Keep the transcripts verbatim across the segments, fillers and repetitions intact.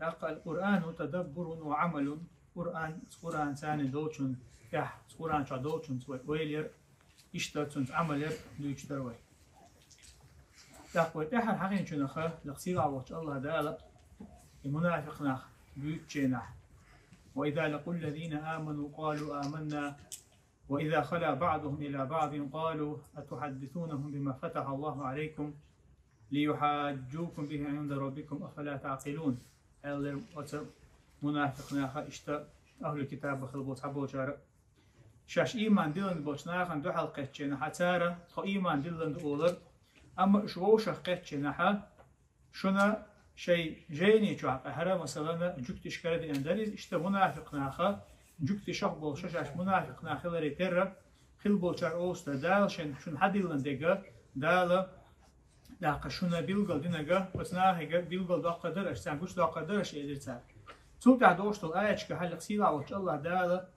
ТӀаккха القرآن تدبر وعمل. Къуръан, Къуръан царна долчун тӀехь, Къуръан чохь долчунца вай ойла яр, иштта цунца Ӏамал яр дуьйцуш дара вай. ТӀаккха вай тӀаьхьара хьахийначух, лекха сийлахь волчу АллахӀ Дала и мунафикъ нах буьйцучу хенахь: وإذا لقوا الذين آمنوا قالوا آمنا وإذا خلا بعضهم إلى بعض قالوا أتحدثونهم بما فتح الله عليكم ليحاجوكم به عند ربكم أفلا تعقلون. Аьлла оцу мунафикъ наха иштта, ахьлу китабах хилла болу цхьаболчара, шаьш ийман диллина болчу нахана дуьхьал кхечченахь цара: «Тхо ийман диллина ду», — олар. Амма уьш вовшах кхечченахь, шуна шайн жайни чохь къаьхьара, масалан, жуьгтиш кара деана дара иза, иштта мунафикъ наха, жуьгтишах болуш шаьш мунафикъ нах хиларе терра, хилла болчара олуш дара: Дала шен, шуна хьадиллина дерг, Дала тӀаккха шуна билгал динарг, оцу нахе билгал доккхур дара аша, царна гучудоккхур дара аша, элира цара. Цул тӀаьхьа догӀуш долу аяташкахь лекха сийлахь волчу АллахӀ Дала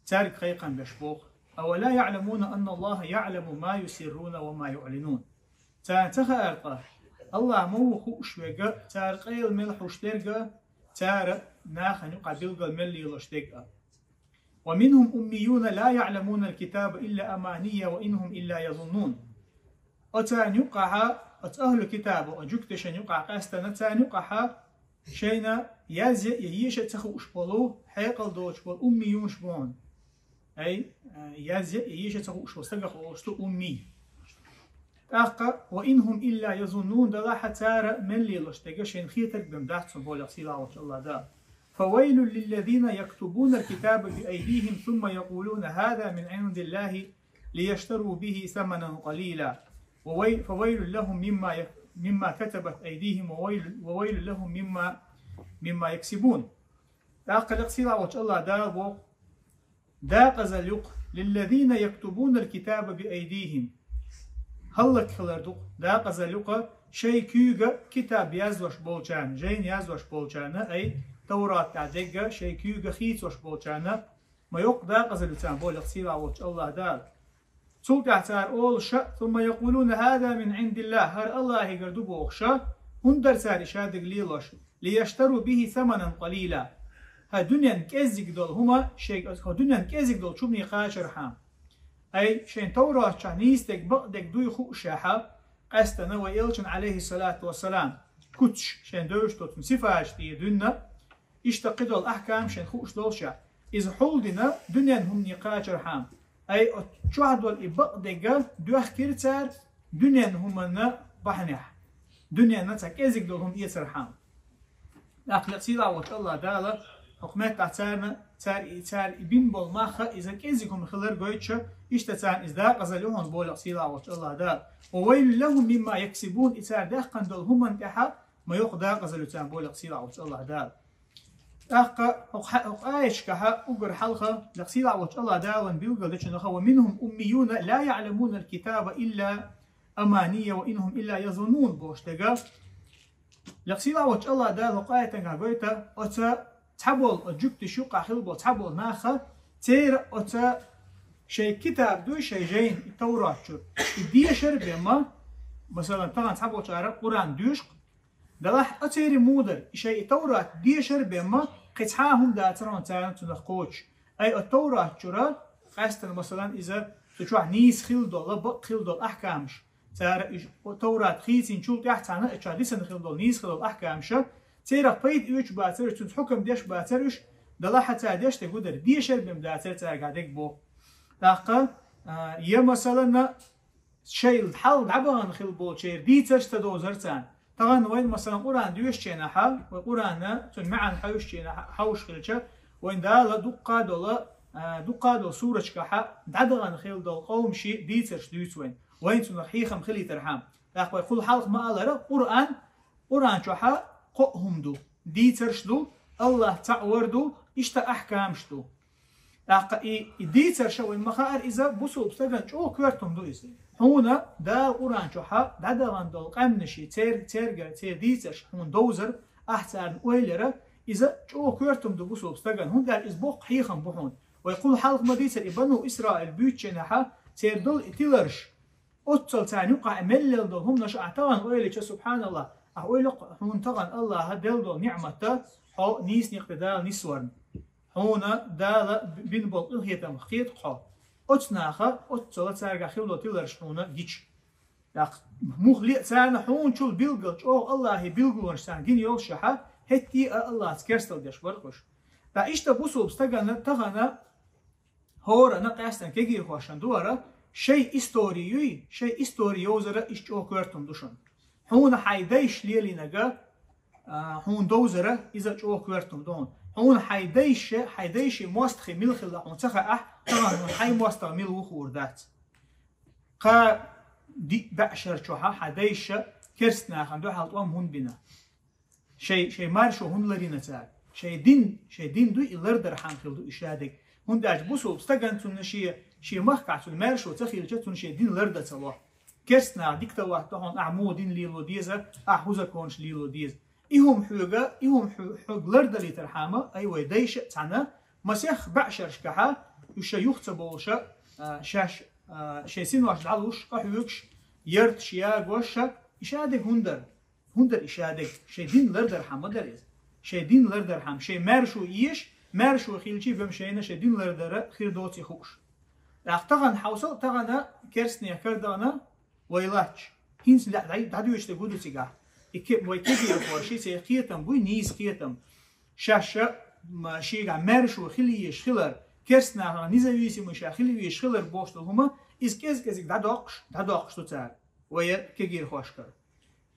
цаьрга кхайкхам беш боху: أولا يعلمون أن الله يعلم ما يسرون وما يعلنون. Царна ца хаьара ткъа, АллахӀа ма ву хууш верг цара къайла мел хьуш дерг а, цара нахана юкъахь билгал мел лелош дерг а. ومنهم أميون لا يعلمون الكتاب إلا أماني وإن هم إلا يظنون. Оцарна юкъахь, оцу ахьлу китабо, оцу жуьгташна юкъахь къаьстина, царна юкъахь шайна язъян а, еша а ца хууш болу, хьекъал доцуш болу уммиюнаш бу хьуна. Ай, язъян а, еша а ца хууш болу стагах олуш ду уммий. ТӀаккха: وإن هم إلا يظنون, делахь а цара мел лелош дерг шайна хетарг бен дац цунна, боху лекха сийлахь волчу АллахӀ Дала. فويل للذين يكتبون الكتاب بأيديهم ثم يقولون هذا من عند الله ليشتروا به ثمنا قليلا ووي-، فويل لهم مما يك-، مما كتبت أيديهم وويل، وويل لهم مما، مما يكسبون. ТӀаккха лекха сийлахь волчу АллахӀ Дала боху: дакъазалла ю-кх, للذين يكتبون الكتاب بأيديهم. ХӀаллакьхилар ду-кх, дакъазалла ю-кх шайн куьйга китаб яздеш болчарна, жайна яздеш болчарна, ай, Таврат тӀехь дерг шайн куьйга хийцош болчарна, ма йоккха дакъазалла ю царна, боху лекха сийлахь волчу АллахӀ Дала. Цул тӀаьхьа цара олуш: ثم يقولون هذا من عند الله, хӀара АллахӀигара ду бохуш, хӀунда дара цара и шадерг лелош? ليشتروا به ثمنا قليلا. ХӀара дуьненна кӀеззиг долу хӀума шайга, хӀара дуьненна кӀеззиг долчу хӀумане кхачархьама. Ай, шайн Таврат чохь нийса дерг, бакъ дерг дуй хуушехь, къаьстина вай элчан, عليه الصلاة والسلام, куьцаш, шайн девзаш долчун сифаташ тӀера дуьйна, иштта кхидолу ахькам шайна хууш долушехь, иза хьулдина дуьненна хӀумане кхачархьама. Ай, оцу чохь долу и бакъ дерг доьхкира цара дуьненна хӀуманна бахьанехь, дуьненна цхьа кӀеззиг долу хӀума эцархьама. ТӀаккха лекха сийлахь волчу АллахӀ Дала хӀокху меттехь царна, цара и, цара и бина болу мах, иза кӀеззиг хӀума хилар гойтуш, иштта царна иза дакъазалла ю хьуна, боху лекха сийла волчу АллахӀ Дала. وويل لهم مما يكسبون, и цара даьккхина долу хӀуманна тӀехь ма йоккха дакъазалла ю царна, боху лекха сийла волчу АллахӀ Дала. ТӀаккха хӀокху хьа-, хӀокху аяташкахь уггар хьалха лекха сийла волчу АллахӀ Дала билгалдечунах: ومنهم أميون لا يعلمون الكتاب إلا أماني وإن هم إلا يظنون бохуш дерг. Лекха сийла волчу АллахӀ Дала хӀокху аятангахь гойту, оцу цхьаболу, оцу жуьгташа юкъахь хилла болу цхьаболу нах, церан оцу шайн китаб дуй, шайн жайна, и Таврат чуьра, и дешар а бен ма, масалан, тахана цхьаболчара Къуръан доьшу-кх, делахь а церан муха дара, и шайн и Таврат дешар а бен ма, кхин цхьа а хӀума дацара хьуна царна цунах кхочуш. Ай, оцу Таврат чуьра, къаьстина, масалан, иза цу чохь нийса хилла долу, бакъ хилла долу ахькамаш, цара уьш, Таврат хийцинчул тӀаьхьа царна и чохь дисина хилла долу, нийса хилла долу ахькамаш, церах пайда оьцуш бацара уьш, цуьнца хьукам деш бацара уьш, делахь а цара деш дерг хӀун дара, дешар бен дацара цаьргахь дерг боху. ТӀаккха, а, я, масалан, шайл хьал дӀабахана хилла болчеран дийцарш ца довзара царна. Тахана вайна, масалан, Къуръан доьшучу хенахь, вай Къуръанна, цуьнан маьӀна хьовсучу хенахь, хьовсуш хилча, вайна Дала дуккха а долу, а, дуккха а долу сурашкахь дӀадахана хилла долу къомашийн дийцарш дуьйцу вайна, вайна цунах хьехам хилийтархьама. ТӀаккха вай кхул хьалха ма-аллара, Къуръан, Къуръан чохь кхоъ хӀума ду, дийцарш ду, АллахӀ цхьаъ вар ду, иштта ахькамаш ду. ТӀаккха и, и дийцарш а вайна ма-хаъара, иза бусулба стагана чӀогӀа коьрта хӀума ду иза. Хьуна Дала Къуръан чохь дӀадахана долу къаьмнаший, цер-, цергара, церан дийцарш хьуна довзар, ахь царна ойла яр, иза чӀогӀа коьрта хӀума ду бусулба стагана, хӀунда аьлча иза боккха хьехам бу хьуна. Вай кхул хьалха ма дийцара и Бану Исраил буьйцучу хенахь, церан долу и тиларш, оццул царна юкъахь мел лелла долу хӀуманаш ахь тахана ойла йича, субхьаналлахӀ, Ахьа ойла йоккху хьуна тахана Аллахьа делла долу ниъмат, хьо нийса некъа тӀе Дала нисварна. Хьуна Дала бина болу къинхетам хета хьо. Оцу наха, оццула цаьрга хилла тиларш хьуна гича. ТӀаккха муххале а царна хьуначул билггал чӀогӀа Аллахьан билгалонаш царна гина йолуш яхьа, хӀетте а Аллахьца керстал деш бара уьш. ТӀаккха иштта бусулба стагана тахана хӀоранна къаьстина кегийрхошна ду хӀара, шайн истори юй, шайн истори йовзара иштта чӀогӀа коьртам ду шуна. Хьуна хьайн дайша лелийнарг, а, хьуна довзара иза чӀогӀа коьртам ду хьуна. Хьуна хьайн дайша, хьайн дайшин мостагӀий мила хилла хьуна ца хаахь, тахана хьуна хьайн мостагӀа мила ву хуур дац. Кхин диъ бӀе шарчохь хьан дайша керста нахана дуьхьал тӀом хӀунда бина? Шайн, шайн маршо хӀунда ларйина цара? Шайн дин, шайн дин дуй и лардархьама хилла ду и шадерг. ХӀунда аьлча бусулба стагана цунна шен, шен махкахь цунна маршо ца хилча, цунна шен дин лардан ца ло. Керста наха диктовать до хьуна, ахьа муха дин лело деза, ахьа хӀун законаш лело деза. И хӀума хьоьга, и хӀума хьо-, хьоьга лардалийтархьама, ай вай дайша а цхьаьна, масех бӀе шерашкахьа, уьш ша юха ца бовлуша, а, шаьш, а, шайн синош дӀалуш, къахьоьгуш, ярташ ягош ша, и шадерг хӀунда дара? ХӀунда дара и шадерг? Шайн дин лардархьама ма дара иза. Шайн дин лардархьама, шайн маршо еш, маршо хилчий бен шайна шайн дин лардар хир доций хууш. ТӀаккха тахана хьовсал, тахана керстанех карадахана вай лаьтташ. ХӀинца лаьа дӀа-, дӀадоьдуш дерг хӀун ду цигахь? И ке-, вай кегийрхошна церан кхетам буй, нийса кхетам. Шаьш ша, м, шегахь маршо хила езаш хилар, керста нахах независимый ша хила везаш хилар бохуш долу хӀума, иза кӀез-кӀезиг дӀадоккхуш, дӀадоккхуш ду цара. Вай кегийрхошкара.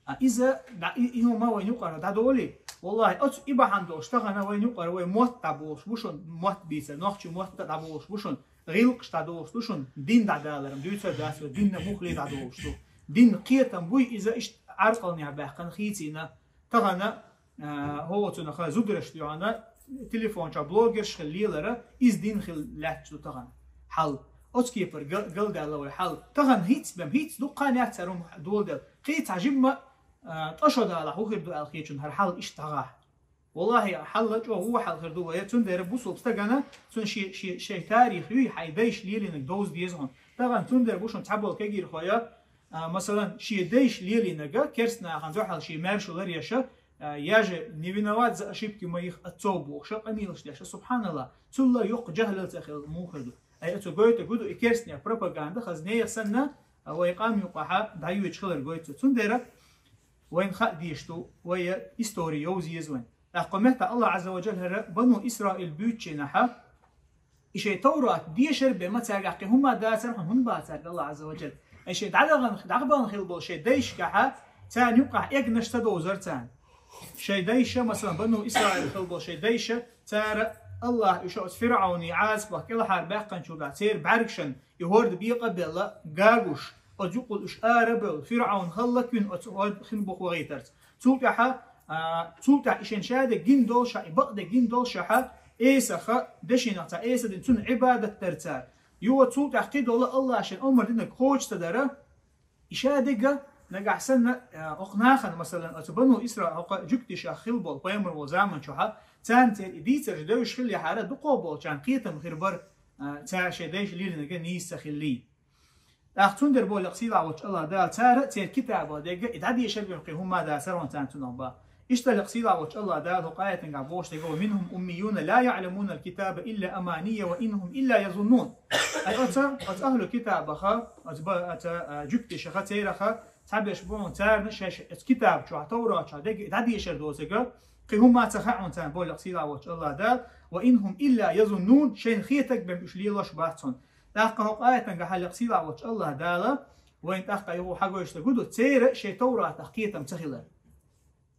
А иза, да, и, и хӀума вайн юкъара дӀадолий? Валлахьи, оцу и бахьана долуш тахана вайн юкъара вай мотт дӀаболуш бу шуна, мотт бийцар, нохчийн мотт а дӀаболуш бу шуна, гӀиллакхаш дӀадолуш ду шуна, дин дӀадалар-м дуьйцур дац вай, динна муххале дӀадолуш ду. Динна кхетам буй иза иштта Ӏаркъалнех баьккхина хийцина. Тахана, а, хӀокху цунах зударшна дуьхьал телефон чохь блогерш хила лелара, иза дин хила лаьтташ ду тахана. Хьал. Оцу кепара гал-, галдаьлла вай хьал. Тахана хӀинцца бен, хӀинцца дуккха а яц хӀара хӀума доладелла. Кхин цхьа жимма, а, ткъа шо далахь хӀун хир ду аьлла хеташ хӀара хьал иштта дӀагӀахь. Валлахьи, хьал чӀогӀа вон хьал хир ду вай, цундела бусулба стагана, цунна шен, шен, шайн тарих юй, хьайн дайша лелийнарг довза деза хьуна. Тахана цундела бу шуна цхьаболу кегийрхой, а, масалан, шен дайша лелийнарг, керста нахана дуьхьал шен маршо ларъеш, а, я же не виноват за ошибки моих отцов бохуш, къамелаш деш, субханаллахӀ, цул а йоккха жахӀлалц а хилла муха хир ду. Ай, оцу гойтург хӀун ду, и керстанех пропаганда, хаза нехан санна, а, вай къам юкъахьа дӀайоьдуш хилар гойту цо. Цундела вайна хаа дезаш ду, вай истори йовза еза вайн. ТӀаккха кху меттехь АллахӀ Ӏазза ва Джалла хӀара Бану Исраил буьйцучу хенахьа, и шайн Таврат дешар бен ма цаьргахь кхин хӀума дацара хьуна, хӀунда боху цаьрга АллахӀ Ӏазза ва Джалла? Ай шайн дӀадахана, дӀабахана хилла болу шайн дайшкахьа, царна юккъахь эгнаш ца довзара царна. Шайн дайша, масалан, Бану Исраил хилла болу шайн дайша, цара АллахӀа уьш оцу ФирӀавнан Ӏазапах кӀелхьара баьккхинчул тӀаьхьа церан бӀаьргашна и хӀорда бекъа а белла, гагуш, оцу юкъал уьш ара а бевлла, ФирӀавн хӀаллаквина оцу хӀорда хин буха вахийтарца. Цул тӀаьхьа, а, цул тӀаьхьа и шен шадерг гина долуш а, и бакъдерг гина долуш а, Эсаха, дешинах цхьа Эса дина, цунна Ӏибадат дара цара. Юха цул тӀаьхьа кхидолу АллахӀа шен омра динарг кхочуш ца дара, и шадерг а нагахь санна, а, окху нахана, масалан, оцу Бану Исраил хӀокху жуьгташах хилла болу пайхамар волу заман чохьа, царна церан и дийцарш девзаш хиллехьара, дукхах болчарна кхетам хир бара, а, цара шайн дайша лелийнарг нийса ца хиллий. ТӀаккха цундела боху лекха сийлахь волчу АллахӀ Дала, цара а церан китабах дерг а и дӀадешар бен кхин хӀума дацара хьуна царна цунах боху. Иштта лекха сийлахь волчу АллахӀ Дала хӀокху аятангахь бохуш дерг а: «Ва минхум уммиюна ла яӀламунал китаба илла аманийя ва инхум илла язуннун». Ай оцу, оцу ахӀлу китабаха, оцу ба-, оцу, а, жуьгташаха, цераха цхьаберш бу хьуна, царна шаьш оцу китаба чохь, Таврат чохь дерг а и дӀадешар доцург а кхин хӀума ца хаьа хьуна царна, боху лекха сийлахь волчу АллахӀ Дала, «ва инхум илла язуннун», шайна хетарг бен уьш лелош бац хьуна. ТӀаккха хӀокху аятангахь лекха сийлахь волчу АллахӀ Дала вайна тӀаккха юха хьагойтуш дерг хӀун ду, церан шайн Тавратах кхетам ца хилар.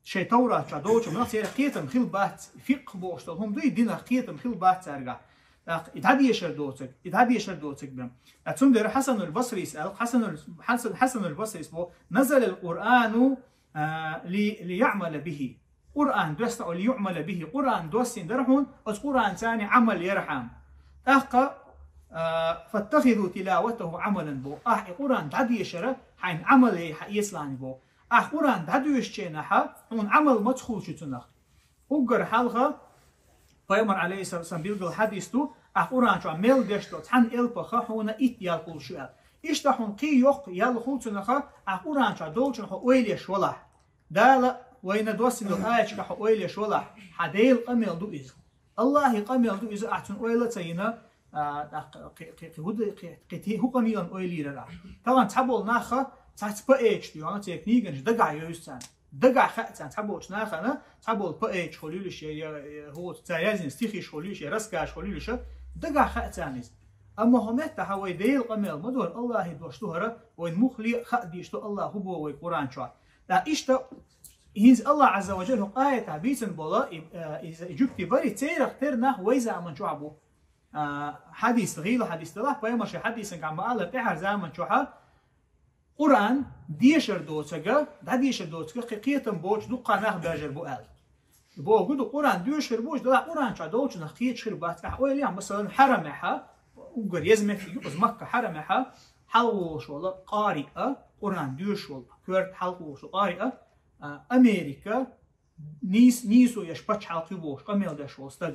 Шайн Таврат чохь долчунах церан кхетам хилла бац, фикъхӀ бохуш долу хӀума дуй, динах кхетам хилла бац цаьргахь. ТӀаккха и дӀадешар доцург, и дӀадешар доцург бен. Ткъа цундела Хьасанул Басрис аьлла, Хьасанул, Хьасан, Хьасанул Басрис боху: «Назалал Къуръану, а, ли, ли яъмала бихи». Къуръан доьссина, «ли юъмала бихи». Къуръан доьссина дара хьуна, оцу Къуръанца Ӏамал ярхьама. ТӀаккха, а, «фаттахизу тилаватаху Ӏамалан» боху. Ахь и Къуръан дӀадешара хьайна Ӏамал яй хьан эцалахь боху. Ахь Къуръан дӀадоьшучу хенахьа, хьуна Ӏамал маца хуьлуш ю цунах? Уггар хьалха, пайхамар, алейхиссалам, билггал хьадис ду, ахь Къуръан чохь мел деш долу цхьана элпаха хьуна итт ял хуьлуш ю аьлла. Иштта хьуна кхин йоккха ял хуьлу цунаха, ахь Къуръан чохь долчунна хьо ойла еш валахь. Дала вайна доссина долу аячкахь ойла еш валахь, хьан Делан къамел ду иза. Аллахьан къамел ду иза, ахь цунна ойла ца йина, а, кхи-, кхи-, кхи-, хӀу д-, кхи-, кхи-, ти-, хӀу къамелан ойла йийр ахь. Тахана цхьаболу нахха цхьацца поэташ ду, церан книганаш дагахь йовза царна. Дагахь хаьа царна цхьаболчу нахана, цхьаболу поэташ хуьлийла ша, я, я, хӀу, цара яздина стихиш хуьлийла ша, я рассказаш хуьлийла ша, дагахь хаьа царна иза. Амма хӀокху меттехь вай Делан къамел ма ду хӀара, Аллахьан дош ду хӀара, вайн муххале а хаа дийш ду Аллахьа хӀун боху вай Къуръан чохь. Ткъа иштта, хӀинца Аллахь Ӏазза ва Джалла хӀокху аятехь бийцина болу, и, а, иза, и жуьгти барий, церах тера нах вай заман чохь бу. А, хьадис, гӀийла хьадис делахь, пайхамар шайн хьадисангахь ма-аллара, тӀаьхьара заман чохь Къуръан дешар доцург, дӀадешар доцург кхин кхетам боцуш дуккха нах баьржар бу аьлла. Бохург ду, Къуръан доьшур бу, уьш делахь Къуръан чохь долчунах кхеташ хир бац. Ахь ойла йо, масалан, хьарамехь, уггар еза меттиг ю иза, Макка хьарамехь, хьалха волуш волу къари а, Къуръан доьшуш волу, коьрта хьалха волуш волу къари а, а, Америка, нийс-, нийсо еш пачхьалкх ю бохуш къамел деш волу стаг.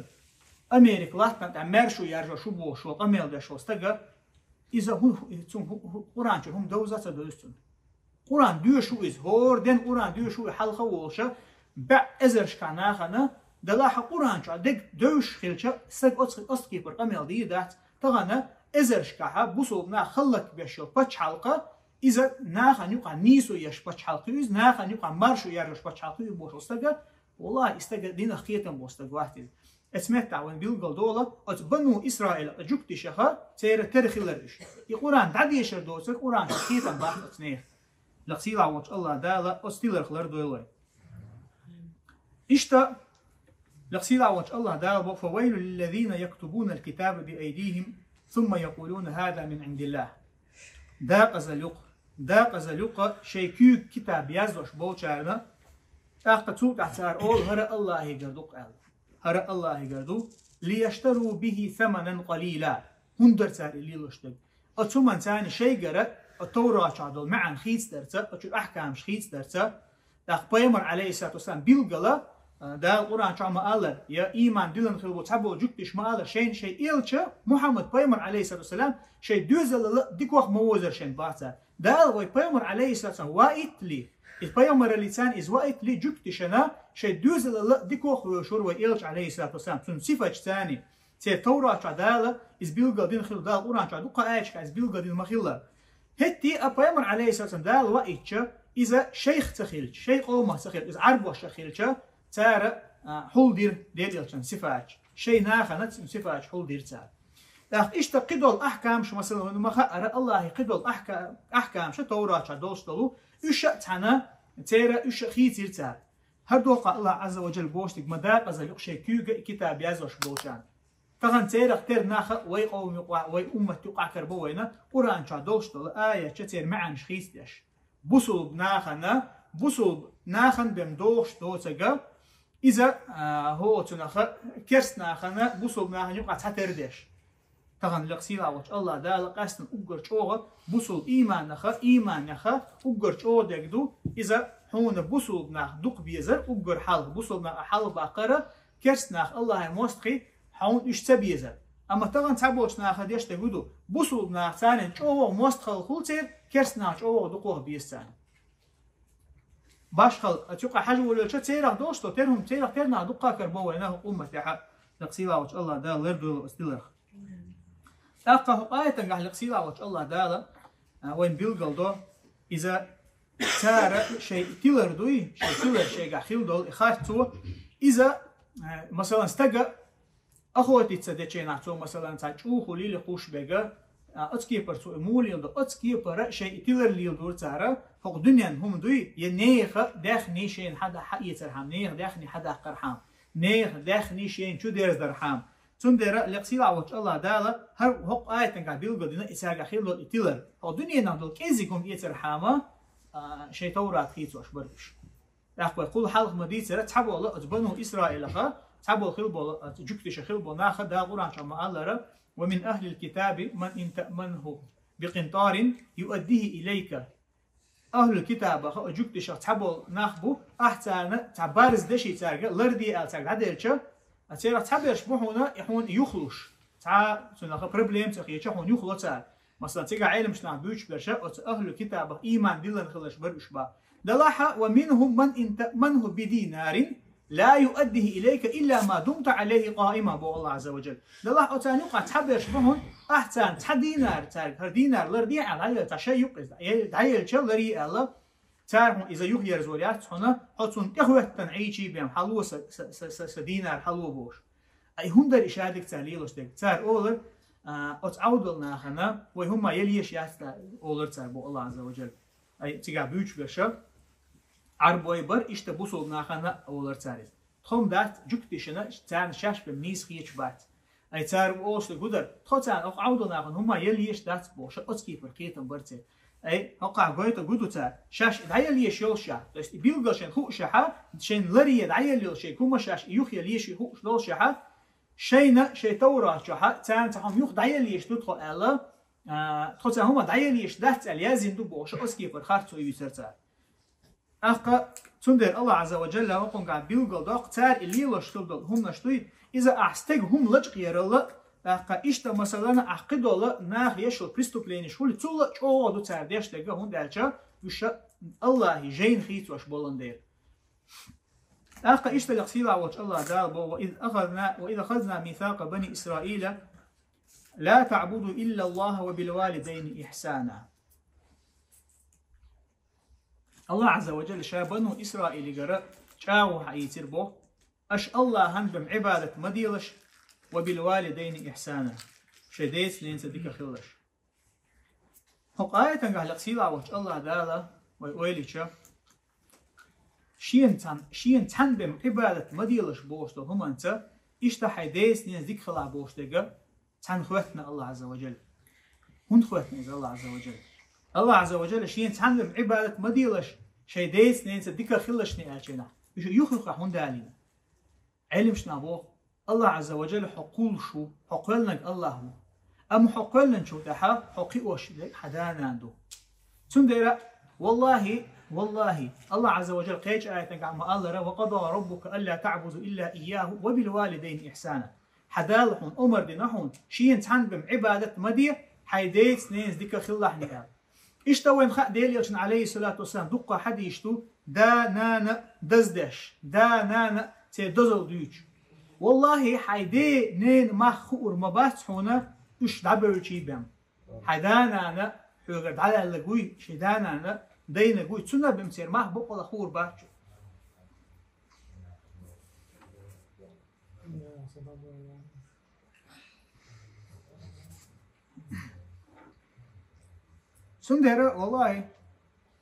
Америка латтана тӀехь маьрша яржош ю бохуш волу къамел деш волу стага, иза хӀу-, хӀу-, цунна хӀу-, хӀу-, Къуръан чуьра хӀума довза а ца довзу цунна. Къуръан доьшу иза, хӀора ден Къуръан доьшу и хьалха волуша, баьӀ эзаршкахь нахана, делахь Къуръан чохь дерг девзаш хилча, стаг оцу, оцу кепара къамел дийр дац. Тахана эзаршкахь бусулба нах хӀаллакбеш йолу пачхьалкха, иза нахана юкъахь нийсо еш пачхьалкх ю иза, нахана юкъахь маршо яржош пачхьалкх ю бохуш волу стага, валлахӀи, и стага динах кхетам болу стаг вац иза. Эцу меттехь вайн билгал долу, оцу Бану Исраил жуьгтишаха церан тера хилар уьш. И Къуръан дӀадешар доцург Къуръан чохь кхетам бац оцу нехан. Лекха сийлахь волчу Аллахь Дала оцу тиларх лардойла вай. Иштта, лекха сийлахь волчу Аллахь Дала боху: «فويل للذين يكتبون الكتاب بأيديهم ثم يقولون هذا من عند الله». Дакъазалла ю-кх, дакъазалла ю-кх шайн куьйга китаб яздеш болчарна, тӀаккха цул тӀаьхьа цара олу: «ХӀара Аллахьигара ду-кх», – аьлла. «ХӀара Аллахьигара ду». «ليشتروا به ثمنا قليلا». ХӀунда дара цара и лелош дерг? Оцу хӀуманца царна шайгара, оцу Товрат чохь долу маьӀна хийцадарца, оцу ахькамаш хийцадарца, тӀаккха пайхамар, Ӏалайхиссалату вассалам, билгала, а, Дала Къуръан чохь ма-аллара, я ийман диллина хилла болу цхьаболу жуьгтиша ма-аллара, шайна шайн элча, Мухьаммад пайхамар, Ӏалайхиссалату вассалам, шайн доьзалалла а дика ваха ма возара шайна бац цара. Дала вай пайхамар, Ӏалайхиссалату вассалам, ваийтале, иза пайхамараллица иза ваийтале жуьгтишна, шайн доьзалалла а дика ваха вевзаш вара вай элча, Ӏалайхиссалату вассалам, цуьнан сифаташ царна. Церан Товрат чохь Дала иза билгал дина хилла, Дала Къуръан чохь дуккха аьшка иза билгал дина ма-хиллара. ХӀетте а пайхамар, Ӏалайхиссалату вассалам, Дала ваийтча, иза шайх ца хилча, шайн къомах ца хилча, иза Ӏарбошах хилча, цара, а, хьулдира Делан элчан сифаташ, шайн нахана цуьнан сифаташ хьулдира цара. ТӀаккха иштта кхидолу ахькамаш, масала, вайна ма хаъара, Аллахьан кхидолу ахька-, ахькамаша Товрат чохь долуш долу, уьш а цхьаьна, церан уьш а хийцира цара. ХӀара доккха Аллахь Ӏазза ва Джалла бохуш дерг ма дакъазалла ю-кх шайн куьйга и китаб яздеш болчарна. Тахана церах тера нах а вай къоман юкъахь, вай уммат юкъахь карабо вайна, Къуръан чохь долуш долу аятча церан маьӀнаш хийцадеш. Бусулба нахана, бусулба нахана бен дохуш доцург, иза, а, хӀоцунах, керст нахана, бусулба нахана юкъахь цхьатера деш. Тахана лекха сийлахь волчу Аллахь Дала къаьстина уггар чӀогӀа бусулба ийманах, ийманех уггар чӀогӀа дерг ду, иза хьуна бусулба нах дукха безар, уггар хьалха бусулба нах хьалха баккхара, керст нах Аллахьан мостагӀий хьуна уьш ца безар. Амма тахана цхьаболчу наха деш дерг хӀун ду, бусулба наха царна чӀогӀа мостагӀалла хуьлу церан, керст наха чӀогӀа дукхох беза царна. Башхалла, оцу юкъа хьажа волавелча, церах долуш до, тера хӀума, церах тера нах дуккха а карабо вайна хӀокху умматехь, лекха сийлахь волчу Аллахь Дала лардойла оцу тиларх. ТӀаккха хӀокху аятангахь лекха сийлахь волчу Аллахь Дала, а, вайна билгал до, иза цара шайн тилар дуй, шайн тилар шайгахь хилла долу и харцо, иза, а, масалан, стага охотиться дечу хенахь цо, масалан, цхьа чӀу хуьлийла кхуьш берг, а, оцу кепара цо и муха леладо, оцу кепара шайн и тилар леладора цара, хӀокху дуьненна хӀума дуй, я нехан даьхни шайна хьада-, хьаэцархьама, нехан даьхни хьадаккхархьама, нехан даьхни шайна чу дерзадархьама. Цундела лекха сийлахь волчу Аллахь Дала хӀара хӀокху аятангахь билгал дина и цаьргахь хилла долу и тилар. ХӀокху дуьненахь долу кӀезиг хӀума эцархьама, а, шайн Товрат хийцош бара уьш. ТӀаккха вай кхул хьалха ма дийцара, цхьаболу оцу Бану Исраилаха, цхьаболу хилла болу, оцу жуьгтиша хилла болу наха Дала Къуръан чохь ма-аллара: «ومن أهل الكتاب من إن تأمنه بقنطار يؤديه إليك». Ахьлул китабах, оцу жуьгтишах цхьаболу нах бу, ахь царна цхьа барз деши цаьрга, ларде аьлла цаьрга дӀаделча, а церах цхьаберш бу хьуна, и хьуна юхалуш. Цхьа цунах проблема ца хетча, хьуна юхало цара. Масалан, цигахь Ӏеламчу наха буьйцуш берша, оцу ахьлул китабах ийман диллина хиларш бара уьш бах. Далахьа: «ومنهم من إن تأمنه بدينار لا يؤديه إليك إلا ما دمت عليه قائما», бо Аллах Азза ва Джалла. Далахьа оцарна юкъа цхьаберш ба хьона, ахь царна цхьа динар, царга хӀара динар ларде аьлла, дӀаелла цхьа шай юкъ иза, дӀаелча ларъе аьлла, цар хьона иза юхаерзор яц хьона, хьо цунна тӀехӀоьттина Ӏийча бен, хьалуо са, са, са, са, са динар, хьалуо бохуш. Ай, хӀунда дара и шадерг цар лелош дерг? Цар олар, а, оцу Ӏовдал нахана, вай хӀумма яла еш яц, олар цар, бо Аллах Азза ва Джалла. Ай, цигахь буьйцуш берш Ӏарбой бара, иштта бусулба нахана олар цар иза. Тхо-м дац, жуьгташна, царна шаьш бен нийса хеташ бац. Ай, цар олуш дерг хӀун дара? Тхо царна, оха Ӏовдал нахана хӀумма яла еш дац бохуш, оцу кепара кхетам бара церан. Ай, хӀокхахь гойтург хӀун ду цара? Шаьш и дӀаелла еш йолушехь, то есть и билггал шайна хуушехь, шайна ларъе дӀаелла йолу шайн хӀума шаьш и юхаелла еш хууш долушехь, шайна, шайн Товрат чохь царна цхьа хӀума юха дӀаелла еш ду тхо аьлла, а, тхо цхьа хӀума дӀаелла еш дац аьлла яздина ду бохуш, оцу кепара харцо юьйцура цара. ТӀаккха цундела Аллах Азза ва Джалла хӀокхуьнгахь билгалдоккху, цара и лелош хила долу хӀуманаш дуй, иза ахь стеган хӀума лачкъаярал а, тӀаккха иштта, масалан, ахь кхидолу наха еш йолу преступленеш хуьлу, цул а чӀогӀа ду цара деш дерг, хӀунда аьлча уьш Аллахье жайна хийцош болун дела. ТӀаккха иштта лекха сийлахь волчу Аллах Дала боху: «وإذ أخذنا، وإذ أخذنا ميثاق بني إسرائيل لا تعبدوا إلا الله وبالوالدين إحسانا». Аллах Азза ва Джалла ша бану Исраилигара чӀагӀо хьаийцира боху: «Аша Аллахьан бен Ӏибадат ма делаш, ва бил валидайни ихсана, шайн деца-ненаца дика хилалаш». ХӀокху аятангахь лекха сийлахь волчу Аллах Дала вай ойла йича, шена цхьан-, шена цхьаьна бен Ӏибадат ма делаш бохуш долу хӀуманца, иштта хьайн деца-ненаца дика хилахь бохуш дерг цхьаьна хоьттина Аллах Азза ва Джалла. ХӀунда хоьттина иза Аллах Азза ва Джалла? Аллах Азза ва Джалла шена цхьаьна бен Ӏибадат ма делаш, шайн деца-ненаца дика хилалаш аьллачу хенахь, уьш юх-юха хӀунда алийна? Ӏелимаш наха боху: Аллах Азза ва Джалла хьо кхуллуш ву, хьо кхоьллинарг Аллах ву. Амма хьо кхоьллинчул тӀаьхьа хьо кхиош дерг хьан да-нана ду. Цундела, валлахи, валлахи, Аллах Азза ва Джалла кхечу аятангахь ма-аллара: «وقضى ربك ألا تعبدوا إلا إياه وبالوالدين إحسانا». Хьан Дала хьуна омар дина хьуна, шена цхьаьна бен Ӏибадат ма де, хьайн деца-ненаца дика хилалахь аьлла. Иштта вайна хаьа Делан Элчанан, алейхиссалату вассалам, дуккха хьадисаш ду, да-нана даздеш, да-нана церан дозалла дуьйцуш. Валлахи, хьайн ден-ненан мах хуур ма бац хьуна, уьш дӀабевлчий бен. Хьайн да-нана хьоьгара дӀаваьлларг вуй, шен да-нана дайнарг вуй, цунна бен церан мах бакъалла хуур бац хьуна. Цундела, валлахи,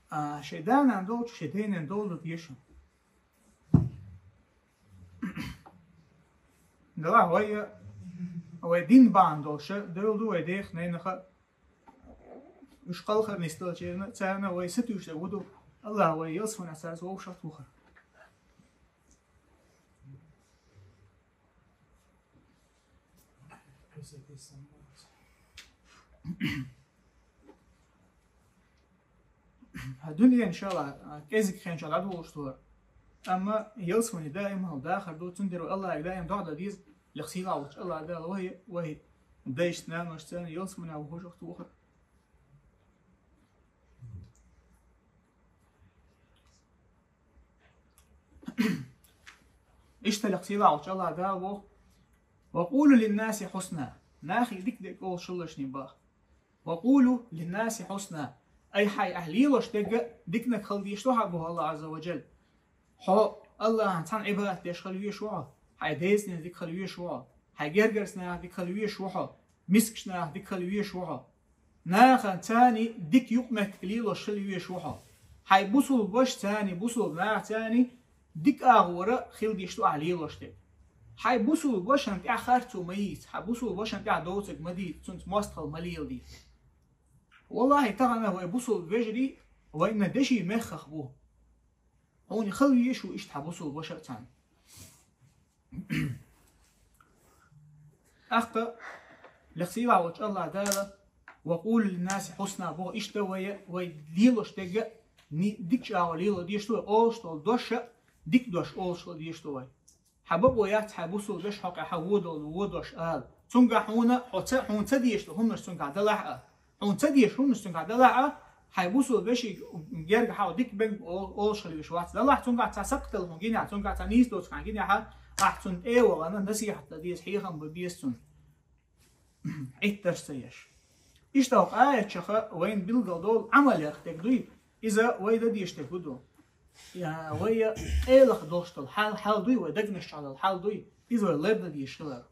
а, шайн да-нана долчу шайн ден-ненан дола ду теша. Делахь вай, вай дин бахьана долуш, девлла ду вай дех, ненах а, уьш кхалхар нисдалчерна, царна вай сатуьйсуш дерг хӀун ду? Аллах вай ялсаманехь цаьрца вовшахтухар. Хьан дуьне, иншаллах, кӀезиг хенчохь дӀадолуш ду хӀара. Амма ялсамани даим хьал дахар ду, цундела Аллахье даим доӀа дан деза, лекха сийлахь волчу Аллах Дала вай, вай дайшца, наношца царна ялсаманехь вовшахтухар. Иштта лекха сийлахь волчу Аллах Дала боху: «Ва къулу линнаси хьусна». Нахе дика дерг олуш хилалаш боху. «Ва къулу линнаси хьусна». Ай, хьайн ахь лелош дерг диканиг хила дезаш ду хьан боху Аллах Азза ва Джалла. Хьо Аллахьан цхьаьна Ӏибадат деш хила везаш ву хьо, хьайн деца-ненаца дика хила везаш ву хьо, хьайн гергарчу нахах дика хила везаш ву хьо, мискачу нахах дика хила везаш ву хьо. Нахана царна дика юкъаметтиг лелош хила везаш ву хьо. Хьайн бусулба ваша царна, бусулба наха царна дика агӀора хила дезаш ду ахь лелош дерг. Хьайн бусулба вашана тӀехь харцо ма йийца, хьан бусулба вашана тӀехь доцург ма дийца, цуьнца мостагӀалла ма леладе. Валлахи, тахана вай бусулба вежарий вайна деши мехах бу. Хьуна хила везаш ву иштта хьан бусулба ваша а царна. ТӀаккха лекха сийлахь волчу Аллах Дала: «Ва къулу линнаси хьусна», боху, иштта вай, вай лелош дерг ни-, дика чӀагӀо лело дезаш ду вай, олуш долу дош а дика дош олуш хила дезаш ду вай. Хьан бакъо яц хьайн бусулба вешан хьокъехь хьан вон долу, вон дош ала. Цуьнгахь хьуна, хьо ца, хьуна ца дезаш долу хӀуманаш цуьнгахь далахь а. Хьуна ца дезаш хӀуманаш цуьнгахь далахь а, Хьай бусулба вешийга герга хьо дика бен олуш хила веш вац. Далахь цунгахь цхьа сакхтала хьуна гинехь, цунгахь цхьа нийса доцу хьуна гинехь, ахь цунна тӀе а вахана насихьат дан деза, хьехам бан беза цунна. Ӏиттарш ца еш. Иштта хӀокху аятчаха вайна билгал долу Ӏамал ярх дерг дуй, иза вай дан дезаш дерг хӀун ду? Я, вай къелах долуш долу хьал, хьал дуй, вай дегнаш чохь долу хьал дуй, иза вай лардан дезаш хилар.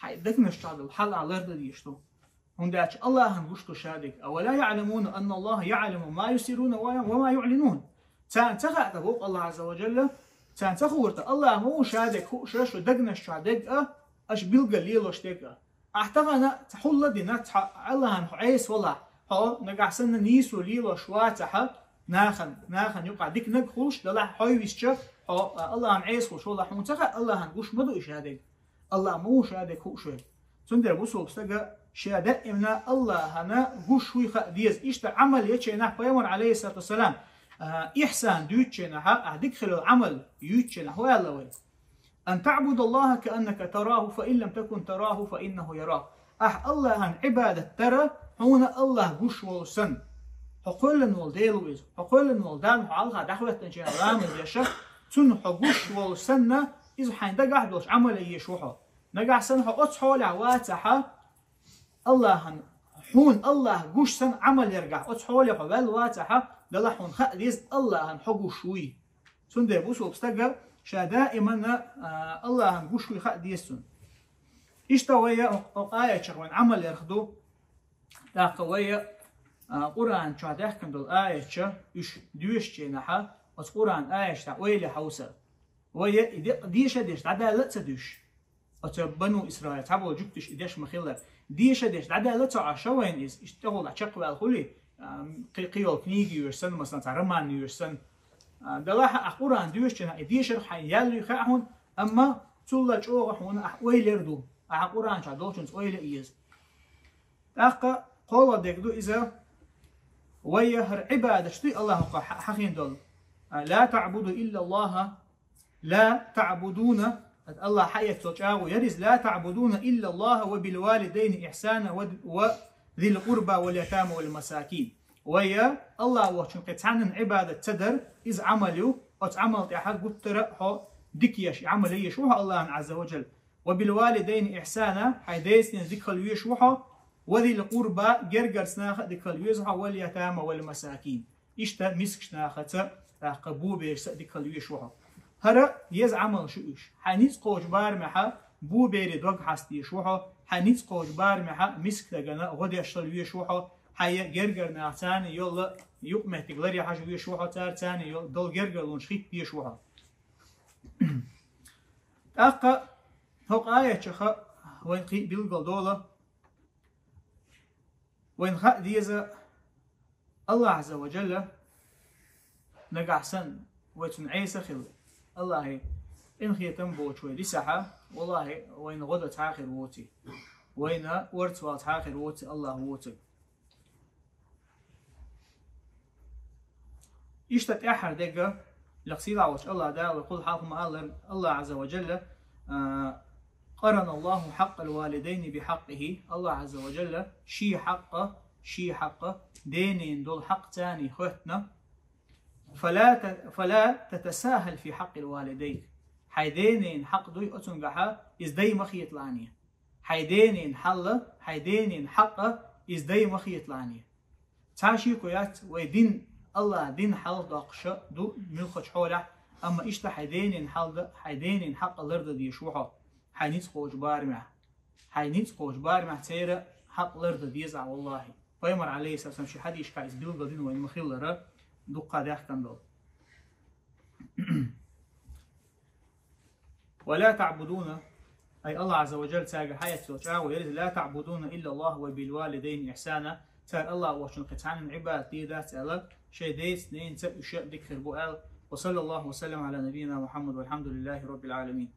Хьайн дегнаш чохь долу хьал ахь лардан дезаш ду. ХӀунда аьлча Аллахьан гуш ду ша дерг. أولا يعلمون أن الله يعلم ما يسرون وما يعلنون. Царна ца хаьа те, боху Аллахь Азза ва Джалла, царна ца хуур те, Аллахьа ма ву ша дерг хууш, шу дегнаш чохь дерг а, аша билггал лелош дерг а. Ахь тахана цхьа хӀулла а дина, цхьа Аллахьан хьо Ӏеса валахь, хьо нагахь санна нийсо лелош вацахь, нахана, нахана юкъахь дика наг хуьлуш далахь, хьо висча, хьо Аллахьан Ӏеса хуьлуш валахь, хьуна ца хаьа Аллахьан гуш ма ду и ша дерг. Аллахь ма ву ша дерг хууш верг. Цундела бусулба стага ша даимна Аллахьана гуш вуй хаа деза. Иштта Ӏамал ечийнахь пайхамар, алейхиссалату вассалам, а, ихсан дуьйцучийнахь, а, дика хилла Ӏамал юьйцучийнахь, хӀун аьлла вай? أن تعبد الله كأنك تراه، فإن لم تكن تراه فإنه يراك. Ахь Аллахьан Ӏибадат дара, хьуна Аллахь гуш волу санна. Хьо кхоьллина волу Дела ву иза. Хьо кхоьллина волу Далла хьо хьалха дӀахӀоьттинчу хенахь ламаз деш, цунна хьо гуш волу санна, иза хьайн дагахь долуш Ӏамал еш ву хьо. Нагахь санна хьо оцу хьолехь вацахь, Аллахьан, хьуна Аллахь гуш санна Ӏамал яргахь, оцу хьоле хьо ваьлла вацахь, далахь хьуна хаа деза Аллахьан хьо гуш вуй. Цундела бусулба стага ша даиманна, а, Аллахьан гуш вуй хаа деза цунна. Иштта вай хӀокху аятчах вайн Ӏамал ярх ду. ТӀаккха вай, а, Къуръан чохь даьхкина долу аятча, уьш доьшучийнахь, оцу Къуръан аятча тӀехь ойла хьовса. Вай и де-, деша деш дӀадаьлла а ца дуьш. Оцу Бану Исраил, цхьаболу жуьгтиш и деш ма-хиллара. Деша деш дӀадаьлла ца Ӏаш вайна иза, иштта тӀехула чекхваьлла хуьлий, а, кхи-, кхин йолу книга йоьшу санна, масалан, цхьа роман йоьшу санна. А, далахь ахь Къуръан доьшучу хенахь, и дешар хьайн ял юй хаьа хьуна, амма цулла чӀогӀа хьуна ахь ойла яр ду, ахь Къуръан чохь долчунца ойла а еза. ТӀаккха кхоалгӀа дерг ду иза, вай хӀара Ӏибадаташ дуй Аллахьа хьа-, хьахийна долу. А, لا تعبدوا إلا الله لا تعبدون, Аллахь хьаэццо чӀагӀо яр иза, لا تعبدون إلا الله وبالوالدين إحسانا وذي القربى واليتامى والمساكين. Вай Аллахь воцчун кхин цхьаннан Ӏибадат ца дар, иза Ӏамал ю, оцу Ӏамал тӀехь гуттара а хьо дика еш, Ӏамал еш ву хьо Аллахьан Ӏазза ва Джалла. وبالوالدين إحسانا, хьайн дайцанца дика хила веш ву хьо, وذي القربى, гергарчу наха а дика хила веза хьо, واليتامى والمساكين. Иштта мискачу нахаца, тӀаккха боберашца а дика хила веш ву хьо. ХӀара еза Ӏамалш ю уьш. Хьайн ницкъ кхочу барамехь бобере дог хьаста дезаш ву хьо, хьайн ницкъ кхочу барамехь мискачу стагана гӀо деш хила веш ву хьо, хьайн гергара нах царна йолу юкъаметтиг ларъян хьажа веш ву хьо, цара царна йолу долу гергарлонаш хӀитта дезаш ву хьо. ТӀаккха хӀокху аятчаха вайн кхин а билгал долу, вайн хаа деза Аллахь Ӏазза ва Джалла, нагахь санна вай цунна Ӏеса хилла, Аллахье къинхетам боцуш вай дисахь, валлахьи, вайна гӀо дан цхьа а хир воций, вайна орца вала цхьа а хир воций Аллахь воцург. Иштта тӀаьххьара дерг, лекха сийлахь волчу Аллахь Дала вай кхул хьалха ма-аллара, Аллахь Ӏазза ва Джалла, а, قرن الله حق الوالدين بحقه, Аллахь Ӏазза ва Джалла шен хьакъ, шен хьакъ, денийн долу хьакъ царний хоьттина. فلا ت-, فلا تتساهل في حق الوالدين. Хьайн денийн хьакъ дуй оцунгахь, иза дай ма хеталахьане. Хьайн денийн хьал, хьайн денийн хьакъ, иза дай ма хеталахьане. Цхьа шеко яц, вай дин, Аллахь дин хьалха доккхуш ду муьлххачу хьолехь, амма иштта хьайн денийн хьал дан, хьайн денийн хьакъ лардан дезаш ву хьо, хьайн ницкъ кхочу барамехь. Хьайн ницкъ кхочу барамехь церан хьакъ лардан деза ахь, валлахьи. Пайхамар, алейхиссалам, шен хьадисашкахь иза билгал дина вайна ма-хиллара, дуккха даьхкина долу. ولا تعبدون, ай Аллахь Ӏазза ва Джалла цаьрга хьаэццо чӀагӀо яр иза, لا تعبدون إلا الله وبالوالدين إحسانا, цара Аллахь воцчун кхин цхьаннан Ӏибадат дийр дац аьлла, шайн дайца, нанца уьш дика хир бу аьлла. وصلى الله وسلم على نبينا محمد والحمد لله رب العالمين.